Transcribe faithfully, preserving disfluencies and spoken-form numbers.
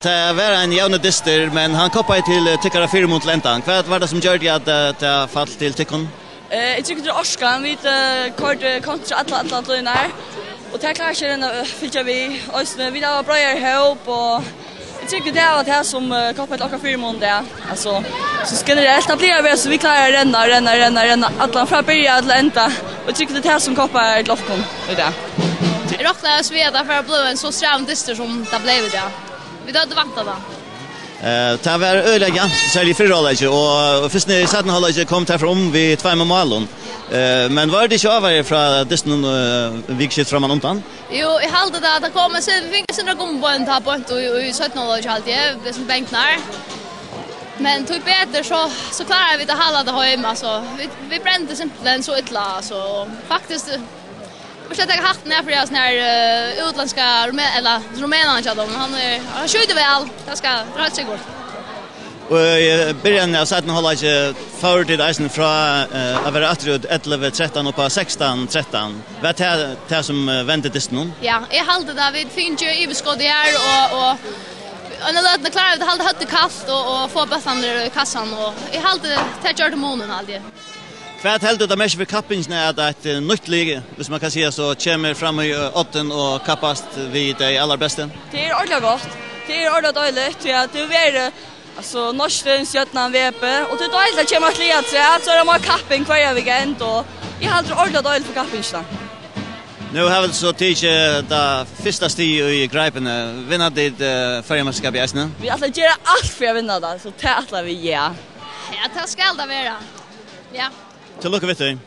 Tað var ein javnur dystur, men hann koppaði til, eh, tykkara fyrimun til endan. Hvat var tað, sum gjørdi, at, eh, tað fall til tykkum? Eh, eg trúgvi, tað er orkan. Vit, eh, koyrdu kontra alla, alla tíðina her. Og tað klárar ikki at renna, eh, fylgja við. Eisini, vit hava breiðari hóp, og eg trúgvi, tað var tað, sum, eh, koppaði til okkara fyrimun, tað. Altso, so generelt, tað blívur at vera, so vit klára at renna, renna, renna, renna, allan frá byrjan til enda. Og eg trúgvi, tað er tað, sum koppaði til okkum í dag. Eg roknaði við, at tað fer at blíva ein so strævin dystur, sum tað bleiv í dag. Vit høvdu væntað tað. Eh, tað var øgiliga javnt, serliga í fyrra hálvleiki, og fyrst niðri í seinna hálvleiki kom tað fram við tveimum málum. Eh, men var tað ikki ávaði frá dystinum, eh, vikuskiftið framman undan? Jú, eg haldi tað, at tað kom, men so vit fingu eitt sindur av gummibeini tá beint í, í seinna hálvleiki, haldi eg, tað sum benknar. Men tíbetur, so, so kláraðu vit at halda tað heima, altso. Vit, vit brendu simpelthen so illa, altso. Faktiskt, eh, Vit skulu taka hattin av fyri hasum her, eh, útlendska rume-, ella rumenanum hjá teimum. Hann er, hann skjýtur væl. Tað skal, tað er heilt sikkurt. Og í, eh, byrjan av seinna hálvleiki fóru tit eisini frá, eh, at vera afturúr ellivu trettan upp á sekstan trettan. Var tað tað, sum, eh, vendi dystinum? Ja, eg haldi tað. Vit fingu yvirskot her, og, og í eini løtuni kláraðu vit at halda høvdið kalt og, og fáa bóltarnar í kassan, og eg haldi, tað gjørdi munin, haldi eg. Hvat heldur tú, tað merkir fyri kappingina, at eitt, eh, nýtt lið, hvis man kann siga so, kemur fram í, eh, oddin og kappast við tey allarbestu? Tað er ordiliga gott. Tað er ordiliga deiligt, tí at tað er, altso, Norstin, Stjørnan, V B, og tað er deiligt at koma til afturat, so er tað meir kapping hvørja weekend, og eg haldi, tað er ordiliga deiligt fyri kappingina. Nú hava vit so tikið tað fyrsta stig í greipini. Vinna tit, eh, Føroyamesterskapið eisini? Vit ætla at gera alt fyri at vinna tað, so tað ætla vit, ja. Ja, tað skal tað vera. Ja. Til lukku við tí.